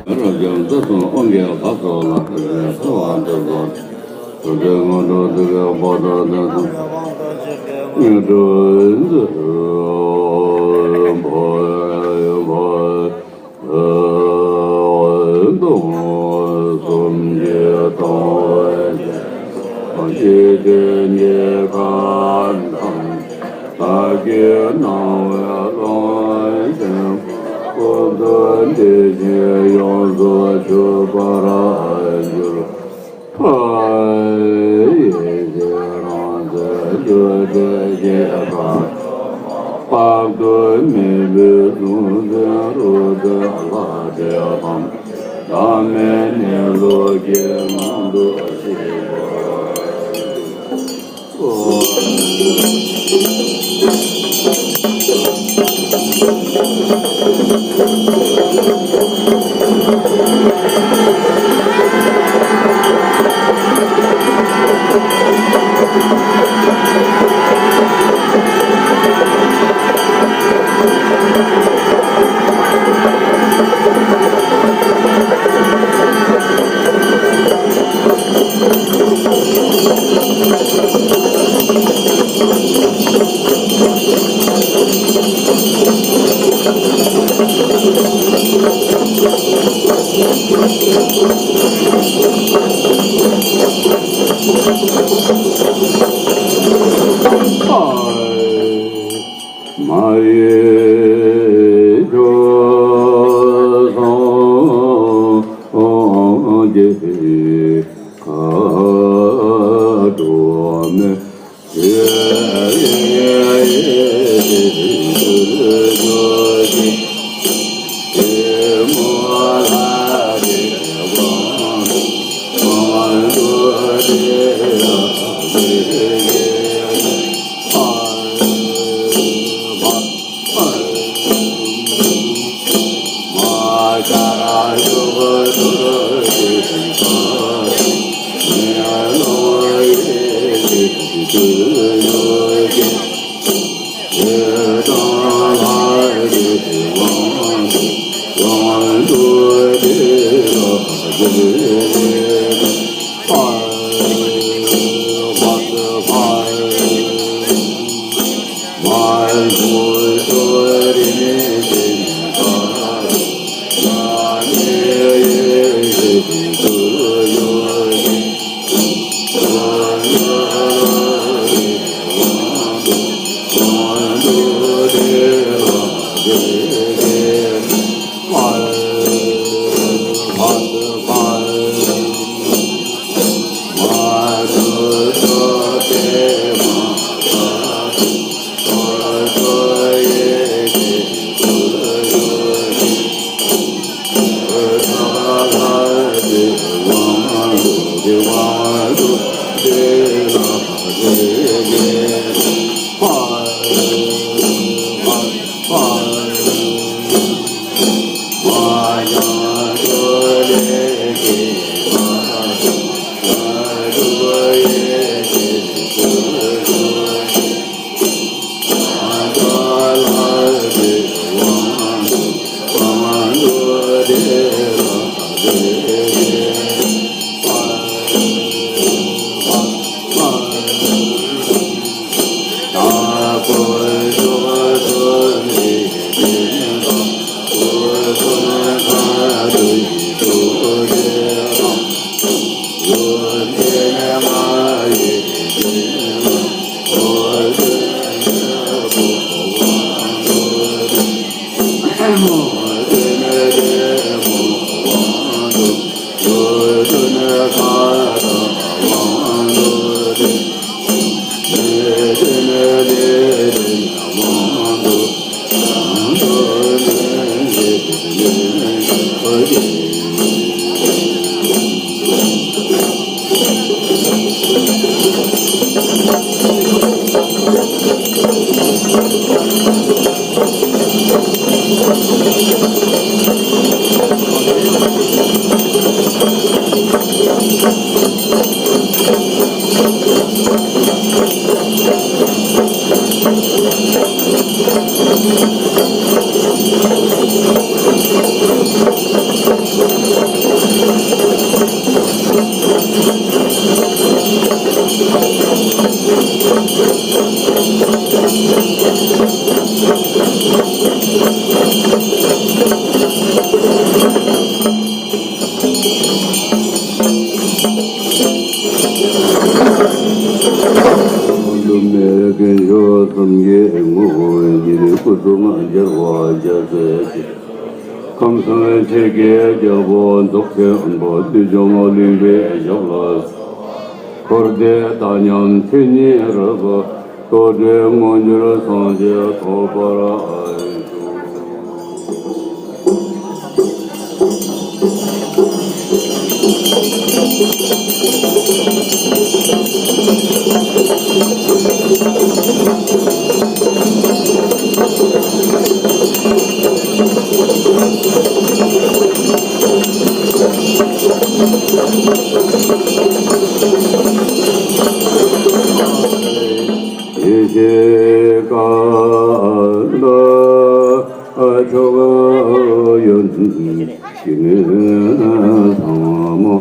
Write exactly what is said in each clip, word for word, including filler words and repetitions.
རབ་འབྱམས་རྩ་གསུམ་དབང་གི་ལྷ་ཚོགས་ལ། ཐུགས་རྗེ་ཐུབ་པ་དེ་ཚོ། ཐུགས་རྗེ་དངོས་གྲུབ་ཐུགས་ཀྱི་བོ་དོ་དེ་ཚོ། དངོས་གྲུབ་མཛོད། སྟོང་གསུམ་གྱི་སྟོང་བའི་ཞི་བདེ་གཉིས་ཀ་དང་། བདག་གིས་གནང་བའི་ལུང་བཞིན། ཀུན་ཏུ་བདེ་ཞིང་ཡོངས་སུ་གྱུར་པར་གྱུར། ཡེ་ཤེས་རང་རྩལ་རྒྱུ་འབྲས་ཀྱི་ཁ། དཔག་ཏུ་མེད་པའི་གཟུངས་བཙན་རབ་ཏུ་ལྷ་འདྲེ་དང་། བདག་མེད་གནས་ལུགས་ཀྱི་ངང་དུ་གཤེགས་པ། མ་ཡི་ཇོ་སོང་གི་ཁ་འགྲོ་མེད། འགྱུར་བ་རྒྱལ་སྲས་ཀྱི། ཁམས་གསུམ་ཆོས་ཀྱི་རྒྱལ་པོ་རྫོགས་ཆེན་དབང་པོ་བདུད་འཇོམས་གླིང་པའི་ཞབས་ལ། འཁོར་འདས་དག་མཉམ་མཚན་ཉིད་རབ། རྟོག་བྲལ་མངོན་གྱུར་སངས་རྒྱས་ཐོབ་པར་ཤོག། ཡེ་ཤེས་ཀ་ལ་མཆོག་ཡོན་ཏན་ཞིང་ཐང་མོ།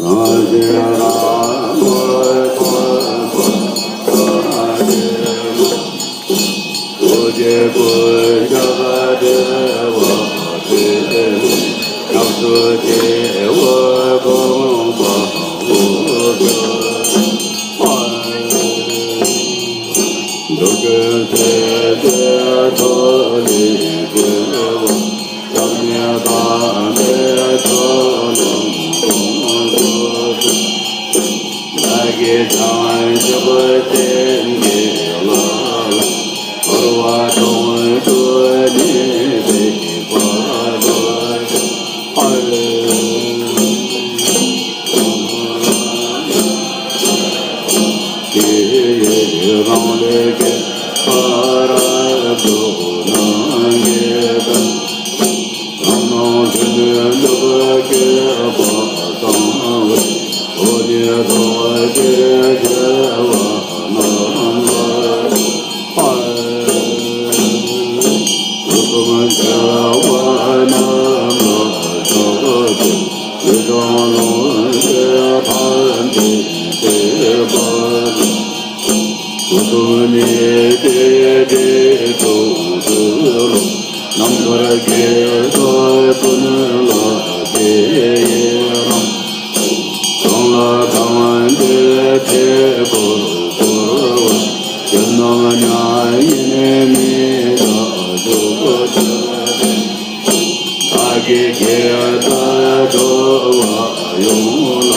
རང་བཞིན་རང་ངོ་ཐོབ་པ་རྗེ་མོ། ཨོ་རྒྱན་སྐུ་ཞབས་བདེ་བ་ཅན། སྐྱབས་སུ་མཆིའོ་དགོངས་པ་འགྲོ་ཀུན་སེམས་ཅན་ཐོབ་ནས་བདེ་བ། སྐྱབས་གནས་དམ་པའི་ཆོས་རྣམས་དགོངས་སུ་གསོལ། བདག་གིས་བགྱང་ཕྱིར་བྱིན་གྱིས་བརླབས། འཁོར་བ་དོང་དུ་ནི་ཕྱིར་མི་ལྡོག་པར། དེ་ཡི་རང་ལས་སྐྱེས་པ་རབ་ཏུ་རྣམ་རྒྱལ་དང་། རང་སྣང་འདི་ནི་ནུབ་སྐྱེས་པ་གསང་བའི་ཨོ་རྒྱན་རྡོ་རྗེ་རྒྱལ་བ་རྣམས་ལ། སྐུ་གསུམ་རྒྱལ་བ་རྣམས་ལ་ཕྱག་འཚལ། ཡི་དམ་ལོངས་སྤྱོད་ཐམས་ཅད་མཁྱེན་པ་ནི། སྐུ་གསུམ་ཉིད་ཀྱི་འབྲས་བུ་ཀུན་ལ། རྣམ་པར་དགེ་བ་ཀུན་ལ་དེ་ཡི་རང་། གང་ལ་གང་འདུལ་དེ་ཀོ་བསྐོར་བ། ཡུལ་རྣམས་མྱ་ངན་མི་འདའ་ཞིང་། བདག་གིས་དགེ་རྩ་སྒྲུབ་པ་ཡོངས་ལ།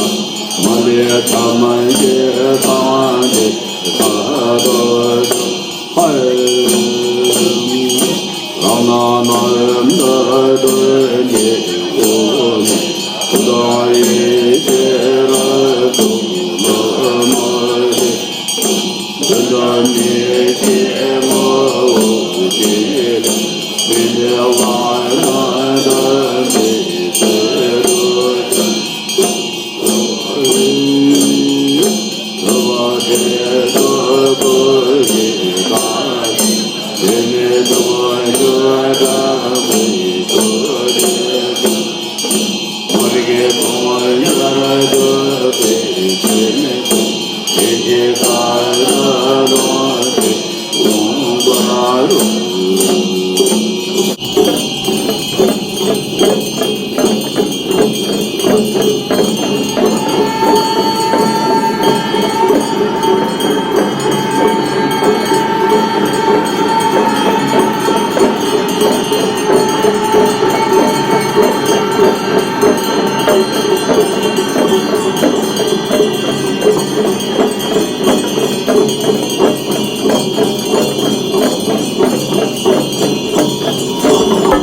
མ་ལུས་ཐ་མལ་གྱི་སངས་རྒྱས་ས་དང་ལྷ། རང་སྣང་ནམ་མཁའ་སྟོང་ཉིད་དབུ་མའི་སྐུ་དང་ཡེ་ཤེས་རབ་ཏུ་བརླབས་མ་ཞི། འདི་འདྲ་མི་ཤེས་ངོ་བོ་ཇི་ལྟར། མི་འདའ་བ་རྣམས་དམ་པའི་ཆོས་སུ་འཆར།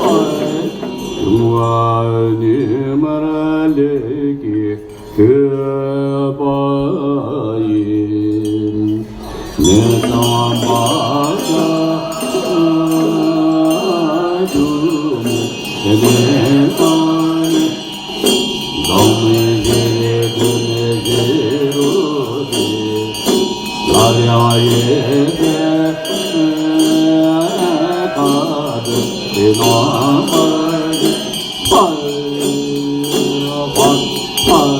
བྱུང་བ་ཉིད་མར་ལས་ཀྱི་བཀོད་པ་ཡིན། མེ་དང་མ་ཆ་ཆུ་མེ་དེ་ནས་དང་། འཛམ་གླིང་གི་དུས་ནས་བཞི་རུ་སྟེ། སླར་ཡང་ཡེ་ཤེས་ཁ་དོག་དེ་རྣམ་པར་ཕར་ཕར་ཕར།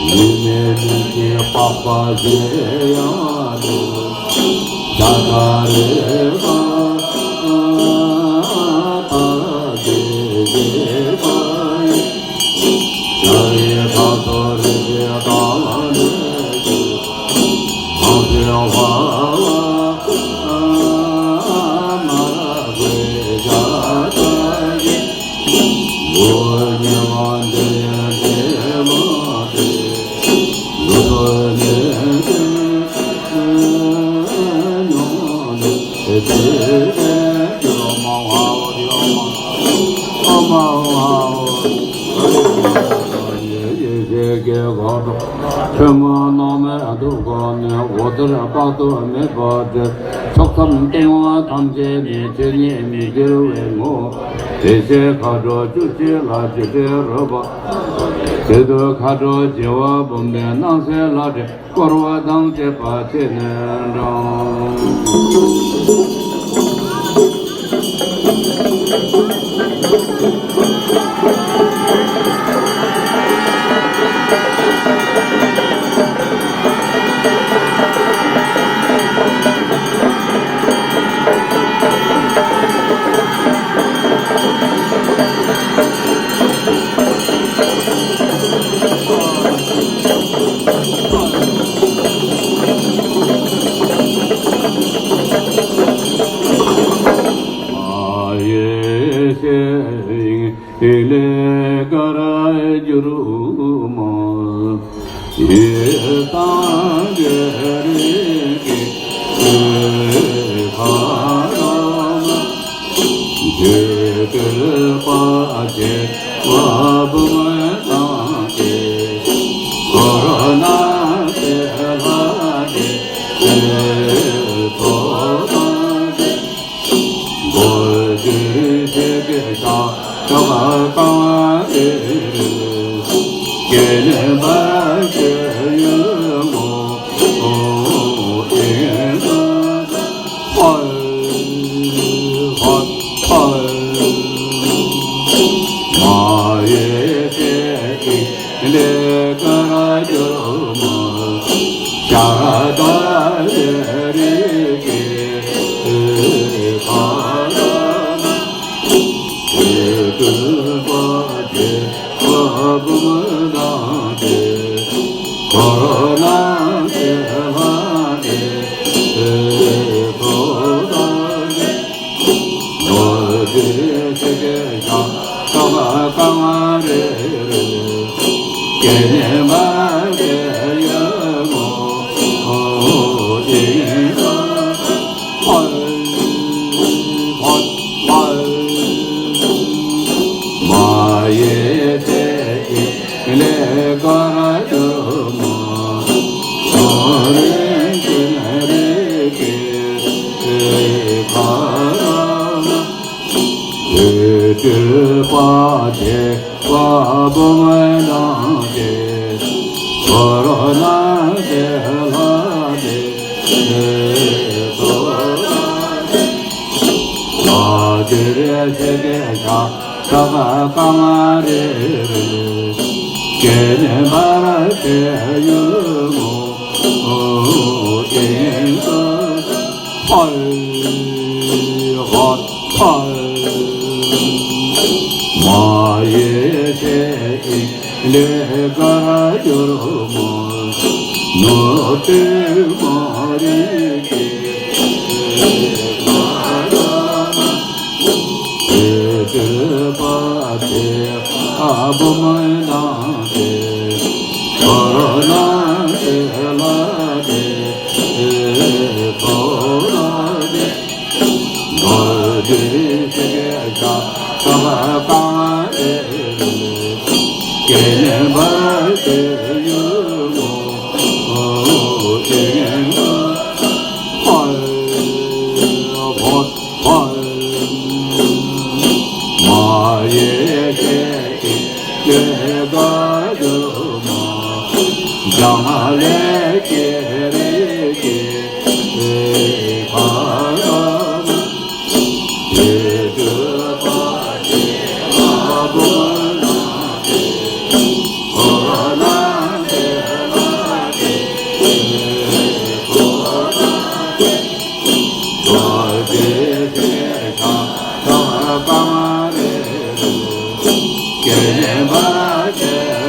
མི་མེད་མི་སྐྱེ་འཕགས་པ་ཞེས་ཡང་འབོད། ཤ་ཁ་རེ་ཁ་ཁ་དེ་རེ་ཁ་ཡི། ཤ་རེ་ཁ་ཐོ་རེ་ཁ་དང་ནི་ཁ་ཁ་ཁ་ཁ་ཁ་ཁ་ཁ་ཁ། ཡེ་ཤེས་ཀྱི་གོ་འཕང་ཆེན་མོ་སྣང་མེད་ཐུགས་ཀ་ནས། འོད་ཟེར་དཔག་ཏུ་མེད་པ་འཕྲོས། ཕྱོགས་མཚམས་སྟེང་འོག་ཐམས་ཅད་ནས། ཆོས་ཉིད་མི་འགྱུར་བའི་ངོ་བོ། དེ་བཞིན་མཁའ་འགྲོ་བཅུ་གཅིག་ལ། སྤྱན་འདྲེན་རོལ་པ་ཚེ་འདུལ་མཁའ་འགྲོ་བྱེ་བ་འབུམ་པའི། སྣང་སྲིད་ལྷ་འདྲེ་བསྐོར་བ་དང་། བཅས་པ་བཅས་ནས་འབྲང་། ཡེ་ཤེས་ལས་ཀར་གྱུར་མ། ཡེ་སངས་རྒྱས་རིགས་ཀྱི་བུ་ག་ར་མ། རྒྱུད་སྟོད་པ་བྱེ་བ་འབུམ་དང་བཅས། འཁོར་སྣང་མཛད་ལྷ་འདྲེ་ཚོགས་དང་བཅས། མགོན་པོ་ཞི་བའི་ཞབས་ཀྱི་རྐང་རེ་རེ། སྐྱེ་གནས་འབར་བའི་ཡུལ་ངོ་བོ་ཡིན་ལ། ཧོ་ཧོ་ཧོ། མ་ཡེ་ཤེས་ཀྱི་ལས་ཀར་གྱུར་མ། ཤར་དང་ལས་རིགས་ཀྱི་ཁ་ལ། རྒྱུད་སྟོད་པ་བྱེ་བ་འབུམ་དང་བཅས། འཁོར་སྣང་མཛད་ལྷ་འདྲེ་ཚོགས་དང་བཅས། མགོན་པོ་ཞི་བའི་ཞབས་ཀྱི་རྐང་རེ་རེ། སྐྱེ་གནས་འབར་བའི་ཡུལ་ངོ་བོ་ཡིན་ལ། ཧོ་ཧོ་ཧོ། མ་ཡེ་ཤེས་ཀྱི་ལས་ཀར་གྱུར་མ། ཁྲོ་རིགས་སྤྱན་རས་ཀྱི་ཁ་ར་མ། རྒྱུད་སྟོད་པ་བྱེ་བ་འབུམ་དང་བཅས། འཁོར་སྣང་མཛད་ལྷ་འདྲེ་ཚོགས་དང་བཅས། མ་ཡེ་ཤེས་ཀྱི་ཞབས་ཀྱི་རྐང་རེ་རེ། སྐྱེ་གནས་འབར་བའི་ཡུལ་ངོ་བོ་ཡིན་ལ། ཧོ་ཧོ་ཧོ། མ་ཡེ་ཤེས་ཀྱི་ལས་ཀར་གྱུར་མ། ནུབ་སྟོད་མ་རིགས་ཀྱི་ཁ་ར་མ། རྒྱུད་སྟོད་པ་བྱེ་བ་འབུམ་དང་བཅས། འཁོར་སྣང་མཛད་ལྷ་འདྲེ་ཚོགས་དང་བཅས། མགོན་པོ་ཞི་བའི་ཞབས་ཀྱི་རྐང་རེ་རེ། སྐྱེ་གནས་འབར་བའི་ཡུལ་ངོ་བོ་ཡིན་ལ། ཧོ་ཧོ་ཧོ། མ་ཡེ་ཤེས་ཀྱི་ལས་ཀར་གྱུར་མ། འཇམ་དཔལ་གྱི་རིགས་ཀྱི་ཁ་ར་མ། རྒྱུད་སྟོད་པ་བྱེ་བ་འབུམ་དང་བཅས། འཁོར་སྣང་མཛད་ལྷ་འདྲེ་ཚོགས་དང་བཅས། མགོན་པོ་ཞི་བའི་ཞབས་ཀྱི་རྐང་རེ་རེ། སྐྱེ་གནས་འབར་བའི་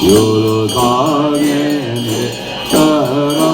ཁྱོད་རྣམས་ཐམས་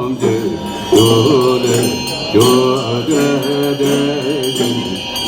ཅད་ཞུ་ལེ་ཞུ་ལེ་ཞུ་ལེ་ཞུ་ལེ།